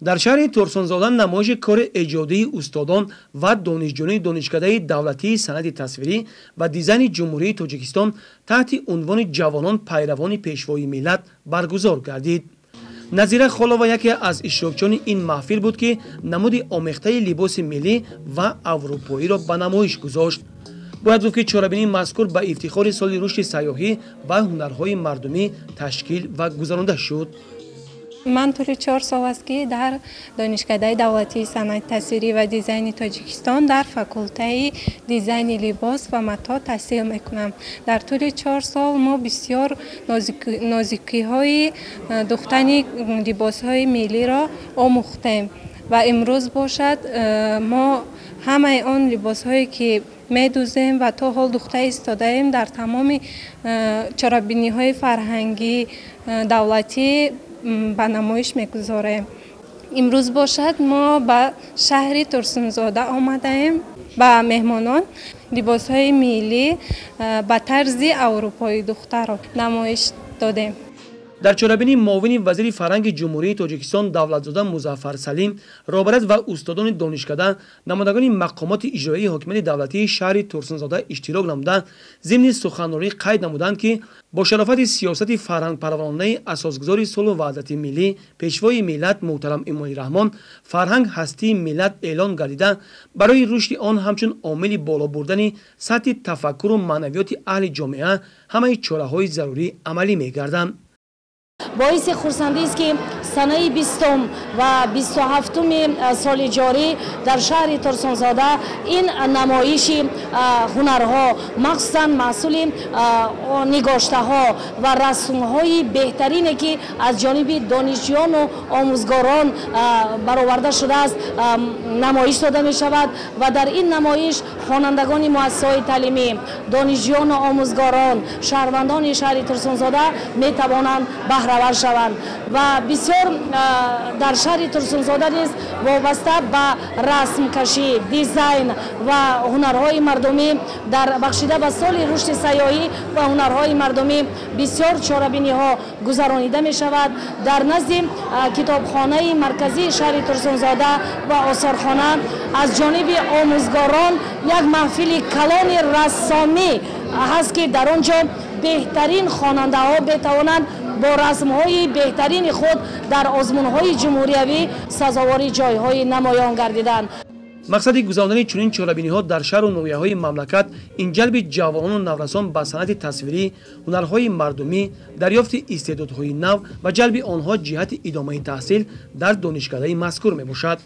Дар шаҳри Турсунзода намоиши кори эҷодии устодон ва донишҷӯёни Донишкадаи давлатии санъати тасвирӣ ва дизайни Ҷумҳурии Тоҷикистон таҳти унвони «Ҷавонон пайравони пешвои миллат» баргузор гардид. Назира Холова яке аз иштирокчиёни ин маҳфил буд, ки намуди омехтаи либоси миллӣ ва аврупоиро ба намоиш гузошт. Бояд гуфт, ки чорабинии мазкур ба ифтихори соли рушди сайёҳӣ ва ҳунарҳои мардумӣ ташкил ва гузаронда шуд. Ман тӯли 4 сол аст, ки дар Донишкадаи давлатии санъати тасвирӣ ва дизайни Тоҷикистон дар факултаи дизайни либос ва матоъ таҳсил мекунам. Дар тӯли 4 сол мо бисёр нозикиҳои духтани либосҳои миллиро омӯхтем ва имрӯз бошад, мо ҳамаи он либосҳое, ки медӯзем ва то ҳол духта истодаем, дар тамоми чорабиниҳои фарҳангӣ, давлатӣ ба намоиш мегузорем. Имрӯз бошад, мо ба шаҳри Турсунзода омадаем, ба меҳмонон либосҳои миллӣ ба тарзи аврупоӣ духтаро намоиш додем. Дар чорабинӣ муовини вазири фарҳанги Ҷумҳурии Тоҷикистон Давлатзода Музаффар Салим, роҳбарият ва устодони донишкада, намояндагони мақомоти иҷроияи ҳокимияти давлатии шаҳри Турсунзода иштирок намуда, зимни суханронӣ қайд намуданд, ки бо шарофати сиёсати фарҳангпарваронаи асосгузори сулҳу ваҳдати миллӣ, пешвои миллат муҳтарам Эмомалӣ Раҳмон фарҳанг ҳастии миллат эълон гардида, барои рушди он ҳамчун омили боло бурдани сатҳи тафаккуру маънавиёти аҳли ҷомеа ҳамаи чораҳои зарурӣ амалӣ мегарданд. Боиси хурсандист, ки санаи 20 ва 27-уми соли ҷорӣ дар шаҳри Турсунзода ин намоиши ҳунарҳо, махсусан маҳсули нигоштаҳо ва расмҳои беҳтарине, ки аз ҷониби донишҷӯёну омӯзгорон бароварда шудааст, намоиш дода мешавад. Ва дар ин намоиш хонандагони муассисаҳои таълимӣ, донишҷӯёну омӯзгорон, шаҳрвандони шаҳри Турсунзода метавонанд баҳравар шаванд. Ва бисёр дар шаҳри Турсунзода низ вобаста ба расмкашӣ, дизайн ва ҳунарҳои мардумӣ дар бахшида ба соли рушди сайёҳӣ ва ҳунарҳои мардумӣ бисёр чорабиниҳо гузаронида мешавад. Дар назди китобхонаи марказии шаҳри Турсунзода ва осорхона аз ҷониби омӯзгорон як маҳфили калони рассомӣ ҳаст, ки дар он ҷо беҳтарин хонандаҳо метавонанд бо расмҳои беҳтарини худ дар озмунҳои ҷумҳуриявӣ сазовори ҷойҳои намоён гардиданд. Мақсади гузарондани чунин чорабиниҳо дар шаҳру ноҳияҳои мамлакат ин ҷалби ҷавонону наврасон ба санъати тасвирӣ, ҳунарҳои мардумӣ, дарёфти истеъдодҳои нав ва ҷалби онҳо ҷиҳати идомаи таҳсил дар донишкадаи мазкур мебошад.